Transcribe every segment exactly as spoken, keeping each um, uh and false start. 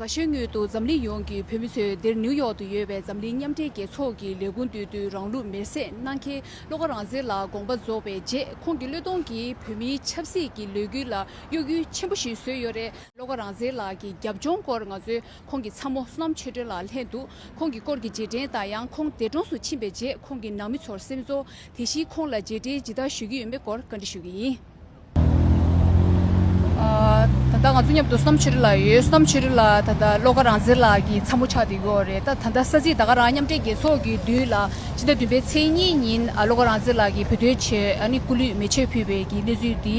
ཤོད་སྔོན་དུ་འཛམ་གླིང་ཡོངས་ཀྱི་བོད་མི་ཚོས་འདིར་ནིའུ་ཡོག་ཏུ་ཡོད་པའི་འཛམ་གླིང་མཉམ་འབྲེལ་རྒྱལ་ཚོགས་ཀྱི་ལས་ཁུངས་མདུན་དུ་རང་ལུས་མེར་སྲེག་གནང་མཁན་བློ་དགའ་རང་བཙན་ལགས་དགོངས་པ་རྫོགས་པའི་རྗེས། ཁོང་གི་བློས་གཏོང་གིས་བོད་མིའི་ཆབ་སྲིད་ཀྱི་ལས་འགུལ་ལ་གཡོ་འགུལ་ཆེན་པོ་ཞིག་བཟོས་ཡོད་རེད། བློ་དགའ་རང་བཙན་ལགས་ཀྱི་རྒྱབ་ལྗོངས་སྐོར་ང་ཚོས་ཁོང་གི་ཚ་མོ་བསོད་ནམས་ཆོས་སྒྲོན་ལགས་ལྷན་དུ། ཁོང་གི་སྐོར་གྱི་རྗེས་དྲན་དང་། ཡང་ཁོང་འདས་གྲོངས་སུ་ཕྱིན་པའི་རྗེས་ཁོང་གི་ནང་མི་ཚོར་སེམས་གསོ། དེ་བཞིན་ཁོང་ལ་རྗེས་དྲན་ཇི་ལྟར་ཞུ་གི་ཡོད་མེད་སྐོར་བཀའ་འདྲི་ཞུ་གི་ཡིན། ཨ། ད་ལྟ་ང་ཚོ་མཉམ་དུ་བསོད་ནམས་ཆོས་སྒྲོན་ལགས་ཡོད། བསོད་ནམས་ཆོས་སྒྲོན་ལགས་ད་ལྟ་བློ་དགའ་རང་བཙན་ལགས་ཀྱི་ཚ་མོ་ཆགས་བསྡད་ཡོད་རེད། ད་ད་ལྟ་ས་ཚིགས་ད་ག་རང་མཉམ་འབྲེལ་རྒྱལ་ཚོགས་ཀྱི་མདུན་ལ་ཕྱི་ཟླ་བདུན་པའི་ཚེས་གཉིས་ཉིན། ཨ། བློ་དགའ་རང་བཙན་ལགས་ཀྱིས་བོད་དོན་ཆེད། ཨ་ནི་སྐུ་ལུས་མེ་མཆོད་ཕུལ་བའི་གི་གནས་ཚུལ་དེ་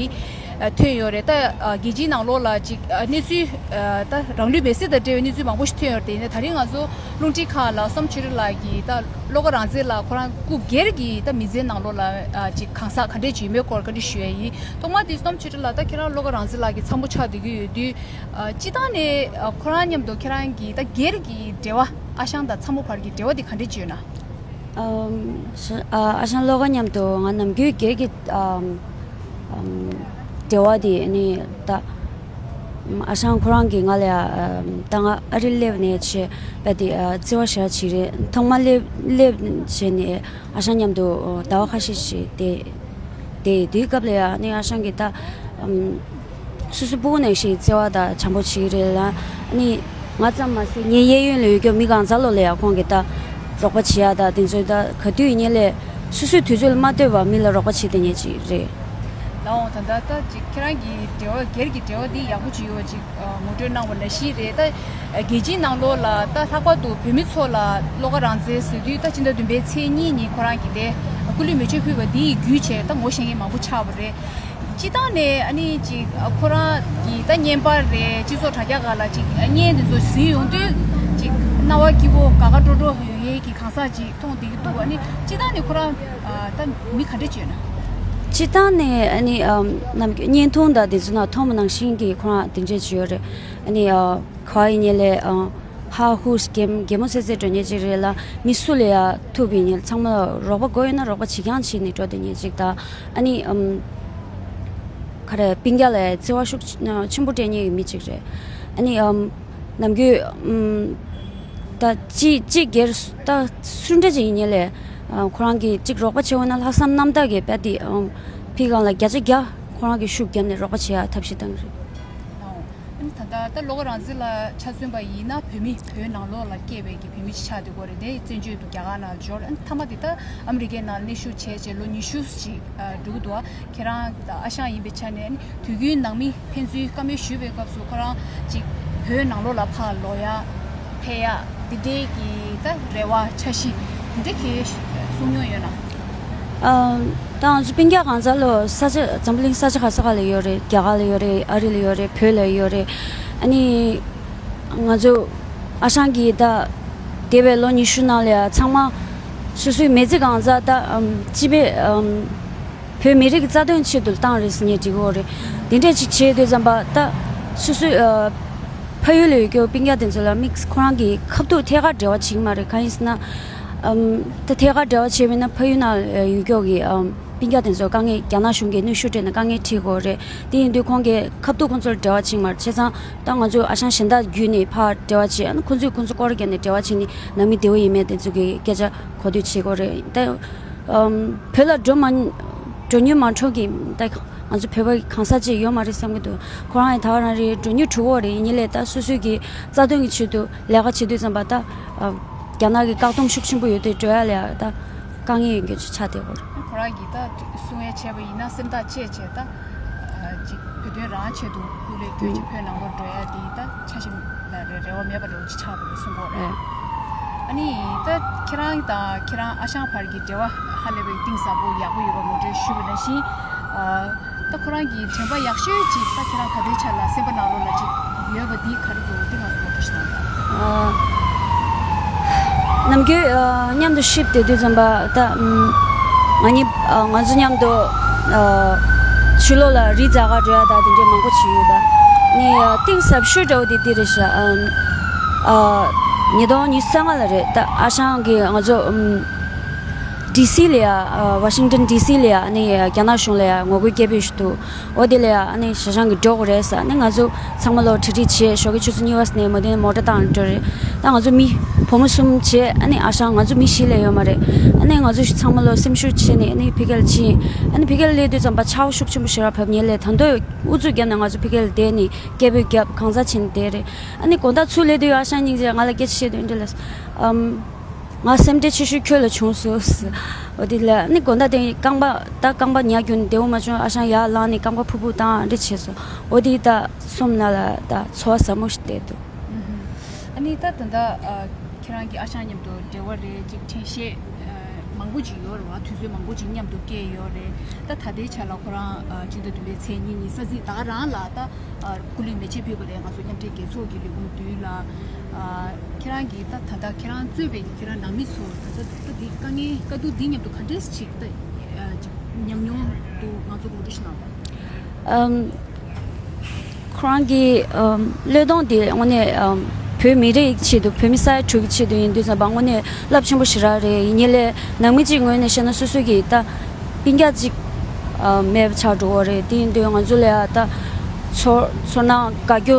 ཨ། ཐོན་ཡོད་རེད། ད་ཨ། རྒྱལ་སྤྱིའི་ནང་ལོགས་ལ་ཅིག་ཨ། གནས་ཚུལ་ཨ། ད་རང་ལུས་མེར་སྲེག་དང་འབྲེལ་བའི་གནས་ཚུལ་མང་པོ་ཞིག་ཐོན་ཡོད་རེད། དེ་ནས་ད་རིང་ང་ཚོ་རླུང་འཕྲིན་ཁང་ལ་བསོད་ནམས་ཆོས་སྒྲོན་ལགས་ཀྱིས་ད་བློ་དགའ་རང་བཙན་ལགས་ཁོ་རང་སྐུ་སྒེར་གྱི་ད་མི་ཚེའི་ནང་ལོགས་ལ་ཨ། ཅིག་གང་ཟག་ག་འདྲས་ཅིག་ཡོད་མེད་སྐོར་བཀའ་འདྲི་ཞུ་ཡ་ཡིན། ཐོག་མར་དེ་བསོད་ནམས་ཆོས་སྒྲོན་ལགས། ད་ཁྱེད་རང་བློ་དགའ་རང་བཙན་ལགས་ཀྱི་ཚ་མོ་ཆགས་བསྡད་ཀྱི་ཡོད་དུས། ཨ། སྤྱིར་བཏང་ནས་ཨ། ཁོ་རང་མཉམ་དུ་ཁྱེད་རང་གི་ད་སྒེར་གྱི་འབྲེལ་བ། ཨ་ཞང་དང་ཚ་མོ་བར་གྱི་འབྲེལ་བ་དེ་ག་འདྲས་ཅིག་ཡོད་ན། ཨམ། ཨ། ཨ་ཞང་བློ་དགའ་མཉམ་དུ་ང་ནམ་རྒྱུན་སྒེར་གྱི་ཨམ། ཨམ། འབྲེལ་བ་དེ་ནི་ད་ཨ་ཞང་ཁོ་རང་གིས་ང་ལ་ཨམ། ད་ང་ཨ་རི་སླེབས་ནས་བྱས་པ་དེ་ཨ། བརྩེ་བ་ཞེ་དྲག་བྱེད་རེད། ཐོག་མ་སླེབས་སླེབས་བྱས་ནས་ཨ་ཞང་མཉམ་དུ་ཟླ་བ་ཁ་ཤས་ཤིག་བསྡད། དེ་དུས་སྐབས་ལ་ཡང་ནི་ཨ་ཞང་གིས་ད་ཨམ། སོ་སོའི་ཕྲུ་གུ་ནང་བཞིན་བརྩེ་བ་དང་བྱམས་པོ་བྱེད་ཀྱི་རེད་ལ། ནི་ང་ཙམ་མ་ཟད་ངའི་གཡས་གཡོན་ལ་ཡོད་རྒྱུ་མི་གང་ཟག་ལོ་ལ་ཡང་ཁོང་གིས་ད་རོགས་པ་བྱེད་ཡ་ད་དེ་ཚོའི་ད་ག་དུས་ཡིན་ནའི་ལས་སོ་སོའི་དུས་ཚོད་ལ་མ་ལྟོས་པར་མི་ལ་རོགས་པ་བྱེད་བསྡད་མཁན་ཅིག་རེད། ལགས་འོང་། ད་ལྟ་ད་ཅིག་ཁྱེད་རང་གི་འབྲེལ་བ་སྒེར་གྱི་འབྲེལ་བ་འདི་ཡག་པོ་ཅིག་ཡོད་པ་ཅིག་ངོ་སྤྲོད་གནང་བ་ནང་བཞིན་རེད། ད་རྒྱལ་སྤྱིའི་ནང་ལོགས་ལ་ད་ལྷག་པར་དུ་བོད་མི་ཚོ་ལ་བློ་དགའ་རང་བཙན་ཟེར་དུས། ད་ཕྱི་ཟླ་བདུན་པའི་ཚེས་གཉིས་ཉིན་ཁོ་རང་གིས་དེ་སྐུ་ལུས་མེ་མཆོད་ཕུལ་བ་འདི་ཡི་བརྒྱུད་བྱས་ད་ངོ་ཤེས་མཁན་མང་པོ་ཆགས་པ་རེད། སྤྱིར་བཏང་ནས་ཨ་ནི་ཅིག་ཁོ་རང་གི་ད་བརྙན་པར་རེད། སྤྱི་ཚོགས་དྲ་རྒྱ་སྒང་ལ་ཅིག་བརྙན་དེ་ཚོ་གཟིགས་ཡོང་དུས་ཅིག་རྣ་བ་སྐྱིད་པོ་དགའ་དགའ་སྤྲོ་སྤྲོ་ཡོད་མཁན་གྱི་གང་ཟག་ཅིག་མཐོང་བསྡད་ཀྱི་འདུག་ཨ་ནི་སྤྱིར་བཏང་ནས་ཁོ་རང་ཨ། ད་མི་ག་འདྲ་ཅིག་ཡོད་ན། སྤྱིར་བཏང་ནས་ཨ་ནི་ཨམ། ནམ་རྒྱུན་བརྙན་ཐུང་དང་དེ་ཚོ་ནང་མཐོང་བ་ནང་བཞིན་གྱི་ཁོ་རང་དེ་འདྲ་ཅིག་ཡོད་རེད། ཨ་ནི་ཨ། ག་པར་ཡིན་ནའི་ལས་ཨ། ཧ་ཧུ་གད་གད་མོ་ཚེ་ཚེ་འགྲོ་མཁན་ཅིག་རེད་ལ། མི་སུ་ལ་ཡ་ཐུག་པ་ཡིན་ནའི་ཚང་མ་ལ་རོགས་པ་དགོས་ཡོད་ན་རོགས་པ་བྱེད་རྐྱང་བྱེད་ནས་འགྲོ་བསྡད་མཁན་ཅིག་དང་། ཨ་ནི་ཨམ། ག་རེ། སྤུན་ཀྱག་ལ་བརྩེ་བ་ཤུགས་ཆེན་པོ་སྤྲད་མཁན་གྱི་མི་ཅིག་རེད། ཨ་ནི་ཨམ། ནམ་རྒྱུན་ཨམ། ད་ཅི་ཅི་སྒེར་ད་སུ་འདྲ་ཅིག་ཡིན་ནའི་ལས་ཨ། ཁོ་རང་གིས་ཅིག་རོགས་པ་བྱེད་འོས་ན་ལྷག་བསམ་རྣམ་དག་གིས་རྦད་དེ་ཨམ། ཕི་གང་ལ་བརྒྱ་ཆ་བརྒྱ་ཁོ་རང་གིས་ཤུགས་བརྒྱབ་ནས་རོགས་པ་བྱེད་ཡ་ཐབས་ཤེས་བཏང་གི་རེད། ཨ་ནི་ད་ལྟ་ད་བློ་དགའ་རང་བཙན་ལགས་ཆ་མཚོན་པ་ཡིན་ན་བོད་མི། བོད་ནང་ལོགས་ལ་སྐྱེས་པའི་གི་བོད་མི་ཅིག་ཆགས་བསྡད་ཡོད་རེད། དེ་བཙན་བྱོལ་དུ་རྒྱ་གར་ནང་འབྱོར། ཨ་ནི་མཐའ་མ་དེ་ད་ཨ་མི་རི་ཀའི་ནང་གནས་བཞུགས་བྱས་བྱས་ལོ་ཉི་ཤུ་ཅིག་ཨ། འགྲོ་གི་འདུག་ཁྱེད་རང་ད་ཨ་ཞང་ཡིན་པའི་ཆ་ནས་ཨ་ནི་དུས་རྒྱུན་ནང་མི་ཕན་ཚུན་བཀའ་མོལ་ཞུ་བའི་སྐབས་སུ་ཁོ་རང་ཅིག་བོད་ནང་ལོགས་ལ་ཕར་ལོག་ཡ་ཕེབས་ཡ་དེ་འདྲའི་གི་ད་རེ་བ་འཆར་གཞི་དེ་འདྲ་གི་གསུང་མྱོང་ཡོད་ན། ཨ། ད་ང་ཚོ་སྤུན་ཀྱག་གང་ཟག་ལོ་ས་ཆ་འཛམ་བུ་གླིང་ས་ཆ་ག་ས་ག་ལ་ཡོད་རེད། རྒྱ་གར་ལ་ཡོད་རེད། ཨ་རི་ལ་ཡོད་རེད། བོད་ལ་ཡོད་རེད། ཨ་ནི་ང་ཚོ་ཨ་ཞང་གིས་ད་འདས་པའི་ལོ་ཉི་ཤུ་ནང་ལ་ཡ་ཚང་མ་སོ་སོའི་མི་ཚེ་གང་ཟག་ད་ཨམ། སྤྱི་པའི་ཨམ། བོད་མི་རིགས་ཀྱི་རྩ་དོན་ཆེད་དུ་བཏང་རེད་ཟེར་ནས་འགྲིག་གི་ཡོད་རེད། དེ་འདྲས་ཅིག་བྱེད་དུས་ཙམ་པ་ད་སོ་སོའི་ཨ། ཕ་ཡུལ་ལ་ཡོད་རྒྱུ་སྤུན་ཀྱག་དེ་ཚོ་ལ་དམིགས་ཁོ་རང་གི་ཁ་ཐུག་ཐད་ཀར་འབྲེལ་བ་བྱེད་ཀྱི་མ་རེད། གང་ཡིན་ཟེར་ན་ཨམ། ད་ཐད་ཀར་འབྲེལ་བ་བྱས་པ་ཡིན་ན་ཕ་ཡུལ་ནང་ཡོད་རྒྱུ་གི་ཨམ། སྤུན་ཀྱག་དེ་ཚོ་དཀའ་ངལ། རྒྱ་ནག་གཞུང་གིས་གནོན་ཤུགས་སྤྲད་ནས་དཀའ་ངལ་འཕྲད་ཀྱི་ཡོད་རེད། དེ་ཡིན་དུས་ཁོང་གི་ཁ་ཐུག་ཁོང་ཚོར་འབྲེལ་བ་བྱེད་ཀྱི་མ་རེད། བྱས་ཙང་ད་ང་ཚོ་ཨ་ཞང་གཞན་དག་བརྒྱུད་ནས་ཕར་འབྲེལ་བ་བྱས། ཨ་ནི་ཁོང་ཚོས་ཁོང་ཚོ་སྐོར་བརྒྱབ་ནས་འབྲེལ་བ་བྱས་ནས་ནང་མི་བདེ་པོ་ཡིན་མེད་དེ་ཚོ་གི་སྐད་ཆ་གོ་ཐོས་བྱེད་ཀྱི་ཡོད་རེད། ད་ཨམ། བོད་ལ་འགྲོ་མ་འགྲོ་མྱོང་མ་འགྲོ་གི་ད་ང་ཚོ་བོད་པ་གང་ཟག་ཅིག་ཡོད་མ་རེད་བསམ་གྱི་འདུག་ཁོ་རང་ཡང་ད་ག་རང་རེད། འགྲོ་མྱོང་འགྲོ་གི་ཡོད་རེད། ཡིན་ནའི་ལས་ད་སོ་སོའི་གི་རྩ་དོན་གྱི་ཆེད་དུ་ལས་ཀ་བྱེད་དུས་ཙམ་པ་ད་ཨ། རྒྱ་ནག་གི་བཀག་སྡོམ་ཤུགས་ཆེན་པོ་ཡོད་དུས་འགྲོ་ཡ་ལ་ཡ་ད་དཀའ་ངལ་ཡོད་རྒྱུ་ཅིག་ཆགས་བསྡད་ཡོད་རེད། ཁོ་རང་གིས་ད་གསུང་ཡ་བྱས་པ་ཡིན་ན་སེམས་ཐག་བཅད་བྱས་ད་ཨ། ཅིག་བོད་དོན་རང་ཆེད་དུ་སྐུ་ལས་བསྐྱོན་བྱས་བོད་ནང་ལོགས་འགྲོ་ཡ་དེ་ད་ཆ་ཞིག་ལ་རེ་རེ་བ་མེད་པ་འདྲ་བོ་ཅིག་ཆགས་པ་རེད་གསུང་གི་ཡོད་རེད། ཨ་ནི་ད་ཁྱེད་རང་དང་ཁྱེད་རང་ཨ་ཞང་བར་གྱི་འབྲེལ་བ་ཧ་ལས་པའི་གཏིང་ཟབ་པོ་ཡག་པོ་ཡོད་པ་ངོ་སྤྲོད་ཞུས་པ་ནང་བཞིན། ཨ། ད་ཁོ་རང་གི་དྲན་པ་ཡག་ཤོས་ཅིག་ད་ཁྱེད་རང་ད་ལྟའི་ཆ་ལ་སེམས་པ་ནང་ལོགས་ལ་ཅིག་ཡོད་པ་འདི་ག་རེ་འདུག་འདི་ང་ཚོ་ངོ་སྤྲོད་ཞུ་དང་། ཨ། ནམ་རྒྱུན་ཨ། མཉམ་དུ་གཤིབ་བསྡད་དུས་ཙམ་པ་ད་ཨམ། ང་གཉིས་ཨ། ང་ཚོ་མཉམ་དུ་ཨ། ཕྱི་ལོགས་ལ་རི་འཛེག་ག་འགྲོ་ཡ་ད་དེ་འདྲས་མང་པོ་བྱས་ཡོད་པ། ནི་ཨ། གཏིང་ཟབ་ཤོས་འདྲ་བོ་དེ་འདི་རེད་ཤག་ཨམ། ཨ། ཉིས་སྟོང་ཉི་ཤུ་རྩ་ལྔ་ལ་རེད། ད་ཨ་ཞང་གིས་ང་ཚོ་ཨམ། ཌི་སི་ལ་ཡ། ཨ། ཝ་ཤིང་ཊོན་ཌི་སི་ལ་ཡ། ཨ་ནི་རྒྱ་ནག་གཞུང་ལ་ཡ་ངོ་རྒོལ་སྐད་འབོད་ཞུ་འདུག་འོ་དེ་ལ་ཡ་ཨ་ནི་ཞེ་ཞང་གི་འགྲོ་དགོས་རེད་ཟེར། ཨ་ནི་ང་ཚོ་ཚང་མ་ལོ་གྲ་སྒྲིག་བྱས། ཞོགས་ཀའི་ཆུ་ཚོད་གཉིས་པ་ཙམ་ནས་མོ་དེ་ནས་མོ་ཊ་བཏང་འགྲོ་རེད། ད་ང་ཚོ་མི་བུ་མོ་གསུམ་བྱས། ཨ་ནི་ཨ་ཞང་ང་ཚོ་མི་བཞི་ལས་ཡོད་མ་རེད། ཨ་ནི་ང་ཚོ་ཚང་མ་ལོ་སེམས་ཤུགས་བྱས་ནས་ཨ་ནི་ཕ་གི་ལ་ཕྱིན། ཨ་ནི་ཕ་གི་ལ་སླེབས་དུས་ཙམ་པ་ཆར་པ་ཤུགས་ཆེན་པོ་ཞེ་དྲག་བབས། ཉིན་ལས་ད་དུང་ཨུ་ཚུགས་བརྒྱབ་ནས་ང་ཚོ་ཕ་གི་ལ་བསྡད་ནས་སྐད་འབོད་བརྒྱབ། གང་ཟག་བྱས་ནས་བསྡད་རེད། ཨ་ནི་དགོང་དག་ཚུར་སླེབས་དུས་ཨ་ཞང་སྙིང་རྗེ། ང་ལ་སྐད་ཆ་བཤད་དུས་འདི་ལ། ཨམ། ང་སེམས་ཁྲལ་ཆེ་ཤོས་ཁྱོད་ལ་བྱུང་སོང་། འོ་དེ་ལ་ནི་དགོང་དག་དེ་རྐང་པ་ད་རྐང་པ་ཉལ་རྒྱུ་ནི་བདེ་བོ་མ་བྱུང་། ཨ་ཞང་ཡར་ལངས་ནས་རྐང་པ་ཕུར་ཕུར་བཏང་འདྲ་བྱས་སོང་། འོ་དེ་ད་སོམ་ན་ལ་ད་ཚོར་བ་ཟབ་མོ་ཞིག་བསྡད་འདུག་ཨ་ནི་ད་ད་ལྟ་ཨ་ཁྱེད་རང་གི་ཨ་ཞང་མཉམ་དུ་འབྲེལ་བ་རེད་ཅིག་དྲན་ཤེས་ཨ་མང་པོ་ཅིག་ཡོད་རེད་བ། དུས་ཚོད་མང་པོ་ཅིག་མཉམ་དུ་བསྐྱལ་ཡོད་རེད། ད་ད་ལྟའི་ཆ་ལ་ཁོ་རང་ཨ་སྤྱི་ཟླ་བདུན་པའི་ཚེས་གཉིས་ཉིན་ས་ཚིགས་ད་ག་རང་ལ་ད། ཨ། སྐུ་ལུས་མེ་མཆོད་ཕུལ་བ་རེད། ང་ཚོ་མཉམ་འབྲེལ་རྒྱལ་ཚོགས་ཀྱི་ལས་ཁུངས་མདུན་ལ། ཨ། ཁྱེད་རང་གིས་ད་ད་ལྟ་ཁྱེད་རང་གཙོས་པའི་ཁྱེད་རང་ནང་མི་ཚོ་ད་ལྟ་ད་འདི་དཀའ་ངལ་དཀའ་སྡུག་འདི་མཉམ་དུ་ག་འདྲས་ཅིག་ད་ཨ་ཅིག་ཉམས་མྱོང་འདུག་ང་ཚོ་གོ་སྒྲིག་ཞུ་གནང་དང་། ཨམ། ཁོ་རང་གི་ཨམ་བློས་གཏོང་དེ་དངོས་གནས་ཨམ་བོད་མི་རིགས་ཆེད་དུ། བོད་མི་ས་ཡ་དྲུག་གི་ཆེད་དུ་ཡིན་དུས་ཙམ་པ་དངོས་གནས་རླབས་ཆེན་པོ་ཞེ་དྲག་རེད། ཡིན་ནའི་ལས་ནང་མི་གཅིག་ངོས་ནས་བཤད་ན་སོ་སོ་གི་ད། སྤུན་ཀྱག་ཅིག་ཨ་མེད་པ་ཆགས་འགྲོ་བ་རེད། དེ་ཡིན་དུས་ང་ཚོ་ལ་ཡ་ད་ཚོར་ཚོར་སྣང་དགའ་སྐྱོ་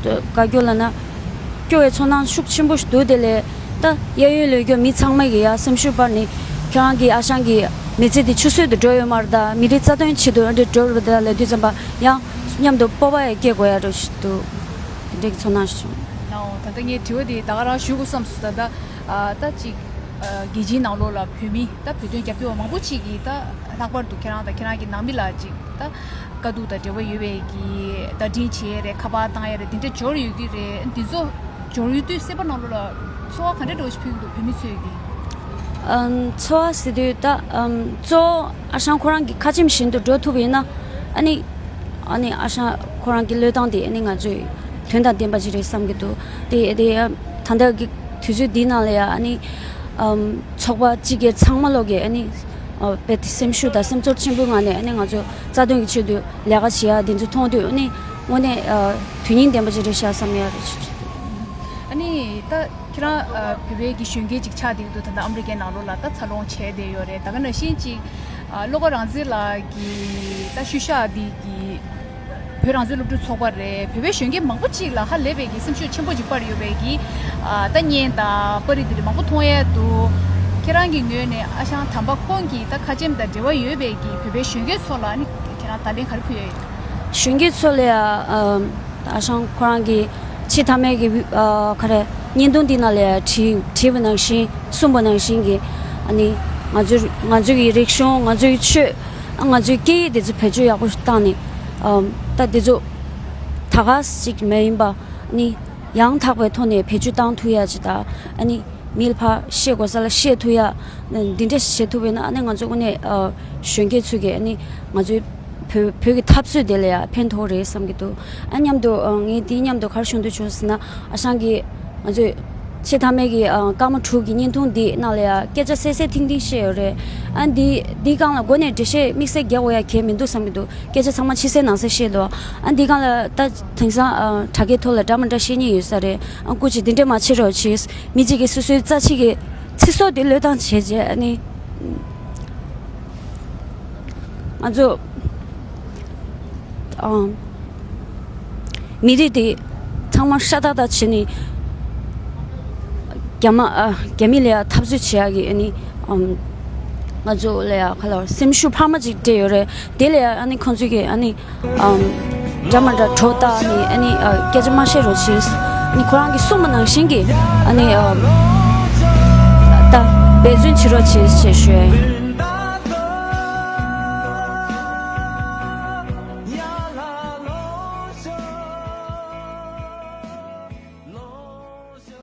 དགའ་སྐྱོ་ལབ་ན་སྐྱོ་བའི་ཚོར་སྣང་ཤུགས་ཆེན་པོ་ཞིག་འདུག་དེ་ལས་ད་གཡས་གཡོན་ལ་ཡོད་མཁན་མི་ཚང་མ་གི་ཡ་སེམས་ཤུགས་སྤར་ནས་ཁྱེད་རང་གི་ཨ་ཞང་གི་མི་ཚེ་འདི་ཆུད་ཟོས་དུ་འགྲོ་ཡོད་མ་རེད། ད་མི་རིགས་རྩ་དོན་ཆེད་དུ་ཨ་འདྲ་འགྲོ་རེད་པ། ད་ལབ་དུས་ཙམ་པ་ཡང་མཉམ་དུ་སྤོབས་པ་ཡང་སྐྱེ་དགོས་ཡ་འདྲ་ཞིག་འདུག་དེ་འདྲའི་ཚོར་སྣང་ཞིག་བྱུང་། ལའོ། ད་ལྟ་ངས་དྲི་བ་དེ་ད་ག་རང་ཞུ་དགོས་བསམ་སོང་། ད་ལྟ་ཨ་ད་ཅིག་ཨ་རྒྱལ་སྤྱིའི་ནང་ལོགས་ལ་བོད་མི་ད་བོད་དོན་རྒྱབ་སྐྱོར་བ་མང་པོ་ཅིག་གིས་ད་ལྷག་པར་དུ་ཁྱེད་རང་དང་ཁྱེད་རང་གི་ནང་མི་ལ་ཅིག་ད་དཀའ་སྡུག་དང་འབྲེལ་བ་ཡོད་པའི་གི་བརྡ་འཕྲིན་བྱས་རེད། ཁ་པར་བཏང་ཡ་རེད། དེ་འདྲ་འབྱོར་ཡོད་ཀྱི་རེད། འདི་ཚོ་འབྱོར་ཡོད་དུས་སེམས་པ་ནང་ལོགས་ལ་ཚོར་བ་ག་འདྲ་འདྲ་བོ་ཞིག་ཕུལ་གྱི་འདུག་བོད་མི་ཚོས་ཀྱི། ཨམ། ཚོར་བ་ཟེར་དུས་ད་ཨམ་གཙོ་བོ་ཨ་ཞང་ཁོ་རང་གི་ཁ་ཆེམས་བཞིན་དུ་འགྲོ་ཐུབ་པ་ཡིན་ན་ཨ་ནི། ཨ་ནི་ཨ་ཞང་ཁོ་རང་གི་བློས་བཏང་དེ་ཨ་ནི་ང་ཚོས་དོན་དང་ལྡན་པ་ཅིག་རེད་བསམ་གྱི་འདུག་དེ་དེ་ད་ལྟ་གི་དུས་ཚོད་འདི་ནང་ལ་ཡ་ཨ་ནི་ཨམ་ཚོགས་པ་སྤྱི་སྒེར་ཚང་མ་ལོག་གིས་ཨ་ནི་ཨ་དཔེ་སེམས་ཤུགས་དང་སེམས་ཚོར་ཆེན་པོའི་ངང་ནས་ཨ་ནི་ང་ཚོ་རྩ་དོན་གྱི་ཆེད་དུ་ལས་ཀ་བྱེད་ཡ་དེ་ཚོ་མཐོང་དུས་ཨ་ནི་དངོས་གནས་ཨ་དོན་སྙིང་ལྡན་པ་ཅིག་རེད་ཤག་བསམ་ཡ་རེད། ཨ་ནི་ད་ཁྱེད་རང་ཨ་བོད་པའི་གི་གཞོན་སྐྱེས་ཅིག་ཆགས་བསྡད་ཀྱི་འདུག་ད་ལྟ་ཨ་མི་རི་ཀའི་ནང་ལོགས་ལ་ད་འཚར་ལོངས་བྱས་བསྡད་ཡོད་རེད། ད་ག་ནང་བཞིན་ཅིག་ཨ་བློ་དགའ་རང་བཙན་ལགས་ཀྱི་ད་ཤུལ་བཞག་འདི་གི་བོད་རང་བཙན་སློབ་ཕྲུག་ཚོགས་པ་རེད། བོད་པའི་གཞོན་སྐྱེས་མང་པོ་ཅིག་ལ་ཧ་ལས་པའི་གི་སེམས་ཤུགས་ཆེན་པོ་ཅིག་སྤར་ཡོད་པའི་གི་ཨ་ད་བརྙན་དང་པར་རིས་འདི་རིགས་མང་པོ་མཐོང་ཡས་འདུག་ཁྱེད་རང་གི་ངོས་ནས་ཨ་ཞང་དམ་པ་ཁོང་གི་ད་ཁ་ཆེམས་དང་འབྲེལ་བ་ཡོད་པའི་གི་བོད་པའི་གཞོན་སྐྱེས་ཚོ་ལ་ཨ་ནི་ཁྱེད་རང་བརྡ་ལན་ག་རེ་ཕུལ་ཡས་ཡོད། གཞོན་སྐྱེས་ཚོ་ལ་ཡ་ཨ། ཨ་ཞང་ཁོ་རང་གིས་ཆེས་མཐའ་མའི་གི་ཨ་ག་རེ་བརྙན་ཐུང་འདི་ནང་ལ་ཡ་བྲིས་བྲིས་པ་ནང་བཞིན་གསུངས་པ་ནང་བཞིན་གྱི་ཨ་ནི་ང་ཚོའི་ང་ཚོའི་གི་རིག་གཞུང་། ང་ཚོའི་ཆོས། ང་ཚོའི་སྐད་ཡིག་འདི་ཚོ་བེད་སྤྱོད་ཡག་པོ་ཞིག་བཏང་ནས་ཨམ་ད་འདི་ཚོ་ད་ག་ཞིག་མ་ཡིན་པ་ཨ་ནི་ཡང་དག་པའི་ཐོག་ནས་བེད་སྤྱོད་བཏང་ཐུབ་ཡ་ཅིག་དང་། ཨ་ནི་མི་ལ་ཕར་བཤད་དགོས་ས་ལ་བཤད་ཐུབ་ཡ་འདི་འདྲ་ཞིག་བྱེད་ཐུབ་པ་ཡིན་ན་ཨ་ནི་ང་ཚོ་དངོས་གནས་ཨ་གཞོན་སྐྱེས་ཚོས་ཀྱི་ཨ་ནི་ང་ཚོའི་བོད་བོད་ཀྱི་འཐབ་རྩོད་དེ་ལ་ཡང་ཕན་ཐོགས་རེད་བསམ་གྱི་འདུག་ཨ་མཉམ་དུ་ཨ་ངས་དེའི་མཉམ་དུ་ག་རེ་ཞུ་འདོད་བྱུང་ཟེར་ན། ཨ་ཞང་གིས་ང་ཚོས་ཆེས་མཐའ་མའི་གི་ཨ་སྐར་མ་དྲུག་གི་བརྙན་ཐུང་འདི་ནང་ལ་ཡང་སྐད་ཆ་གསལ་གསལ་ཐིང་ཐིང་བཤད་ཡོད་རེད། ཨ་འདི་འདིའི་སྒང་ལ་མགོ་ནས་འགྲེལ་བཤད་དམིགས་བསལ་རྒྱག་དགོས་ཡ་གལ་མི་འདུག་བསམ་གྱི་འདུག་སྐད་ཆ་ཚང་མ་ཕྱི་གསལ་ནང་གསལ་བཤད་འདུག་ཨ་འདིའི་སྒང་ལ་ད་དེང་སང་ཨ་དྲ་རྒྱའི་ཐོག་ལ་འདྲ་མི་འདྲ་བཤད་མཁན་ཡོད་ས་རེད། ཨ་སྐུ་མཁྱེན་འདི་འདྲ་མ་བྱེད་རོགས་བྱེད། མི་གཅིག་གིས་སོ་སོའི་རྩ་ཆེ་གི་ཚེ་སྲོག་དེ་བློས་བཏང་བྱས་རྗེས་ཨ་ནི། ང་ཚོ་ཨང་། མི་རིགས་དེ་ཚང་མ་ཤ་སྟག་སྟག་བྱས་ནས་རྒྱ་མ་ཨ་རྒྱ་མི་ལ་ཡ་འཐབ་རྩོད་བྱེད་ཡག་གི་ཨ་ནི་ཨམ་ང་ཚོ་ལ་ཡ་ག་ལ་སེམས་ཤུགས་འཕར་མ་ཅིག་སྤྲད་ཡོད་རེད། དེ་ལ་ཡ་ཨ་ནི་ཁོང་ཚོས་ཀྱི་ཨ་ནི་ཨམ་འདྲ་མ་འདྲ་གྲོགས་ལྟ་ནི་ཨ་ནི་ཨ་སྐད་ཆ་མ་བཤད་རོགས་བྱེད། ཨ་ནི་ཁོ་རང་གིས་གསུངས་པ་ནང་བཞིན་གྱི་ཨ་ནི་ཨམ་ད་འབད་བརྩོན་བྱེད་རོགས་བྱེད་ཞེས་ཞུ་ཡ་ཡིན།